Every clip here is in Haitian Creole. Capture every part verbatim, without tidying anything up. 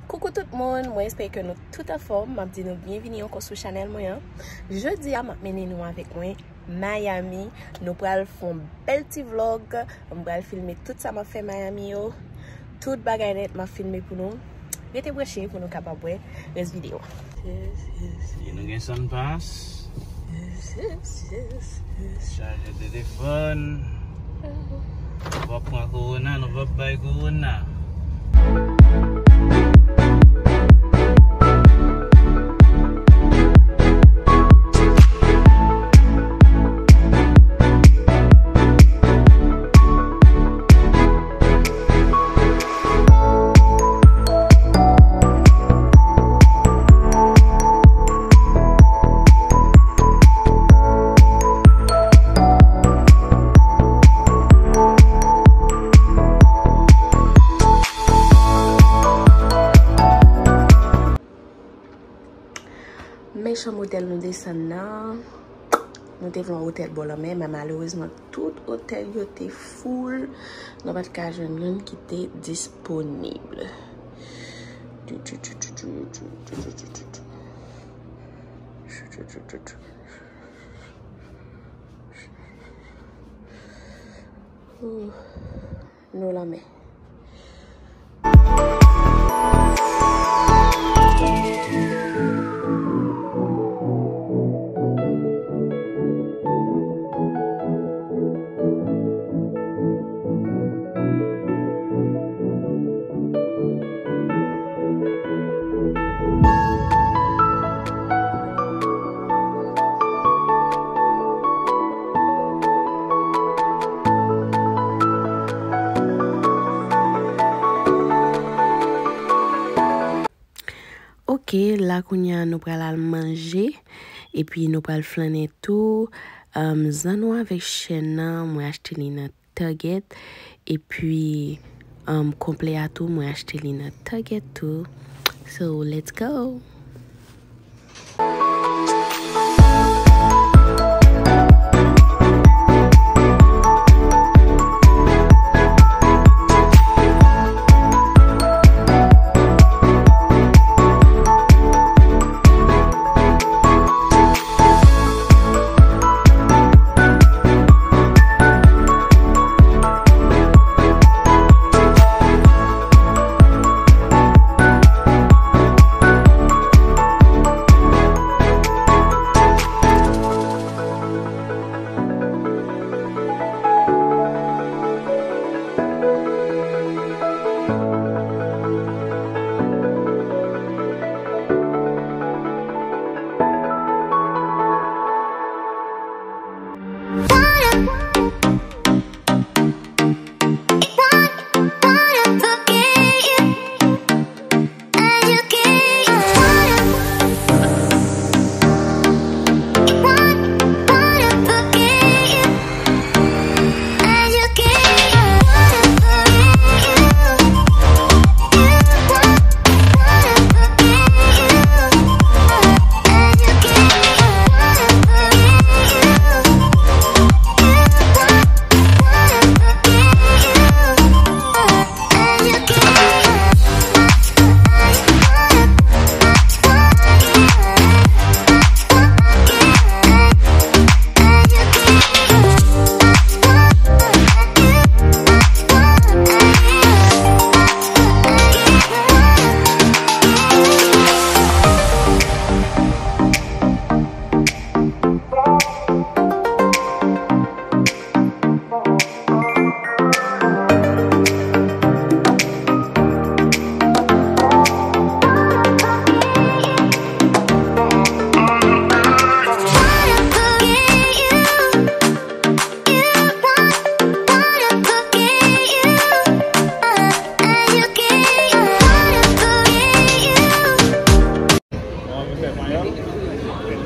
Koukou tout moun, mwen espere ke nou tout anfòm. M ap di nou byenvini ankò sou chanèl mwen an. Jodi a, m ap mennen nou avèk mwen Miami. Nou pral fè yon bèl ti vlòg. M pral filme tout sa m ap fè Miami yo. Tout bagay nèt m ap filme pou nou. Rete branche pou nou kapab wè rès videyo a. Yes, yes. E nou gen sann pas. Yes, yes, yes, yes. Chaje telefòn. Nou p ap pran kowona, nou p ap bay kowona. Men chanm otèl nou desann nan, nou te vle yon otèl bò lanmè, men malerezman, tout otèl yo te full. Nou pa t ka jwenn youn ki te disponib. Ouh. Nou lanmè. Ok, la kounye a nou pral al manje, epi nou pral flannen tou. Um, zanno avèk chèn nan, mwen achte li nan Target. Epi, um, konplè a tou, mwen achte li nan Target tou. So, let's go!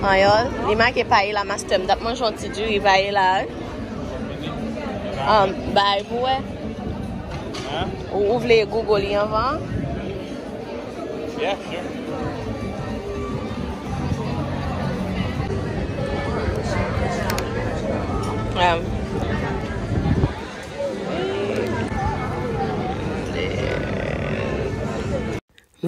Panyòl, li make paella master. M t ap manje yon ti diri paella, wi. Um, bay pou wè. Ou, ou vle Google li anvan? Yeah, sure. Um,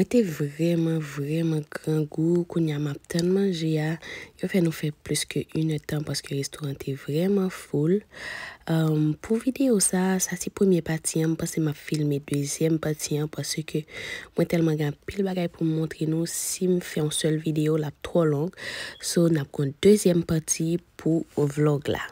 Mwen te vrèman, vrèman grangou. Kounye a m ap tann manje a. Yo fè nou fè plis ke inèdtan paske restoran te vrèman full. Ahn, pou videyo sa, sa se premye pati an. M panse m ap filme dezyèm pati an paske mwen tèlman gen anpil bagay pou m montre nou. Si m fè yon sèl videyo, l ap twò long. So, n ap gen yon dezyèm pati pou vlòg la.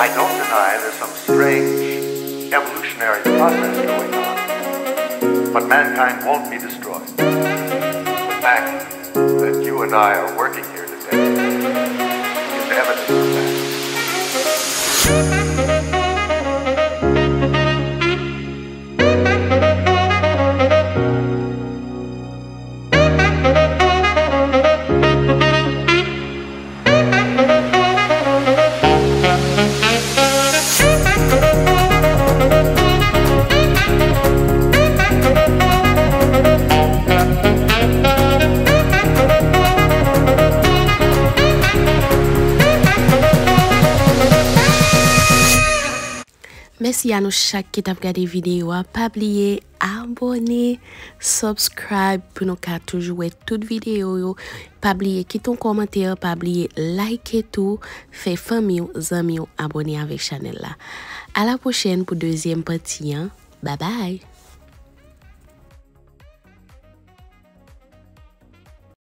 I don't deny there's some strange evolutionary process going on, but mankind won't be destroyed. The fact that you and I are working here today is evidence of that. Mèsi a nou chak ki t ap gade videyo a. Pa bliye abòne, subscribe pou nou ka toujou wè tout videyo yo. Pa bliye kite yon kòmantè, pa bliye like tou, fè fanmi w, zanmi w abòne avèk chanèl la. A la pwochèn pou dezyèm pati an. Babay!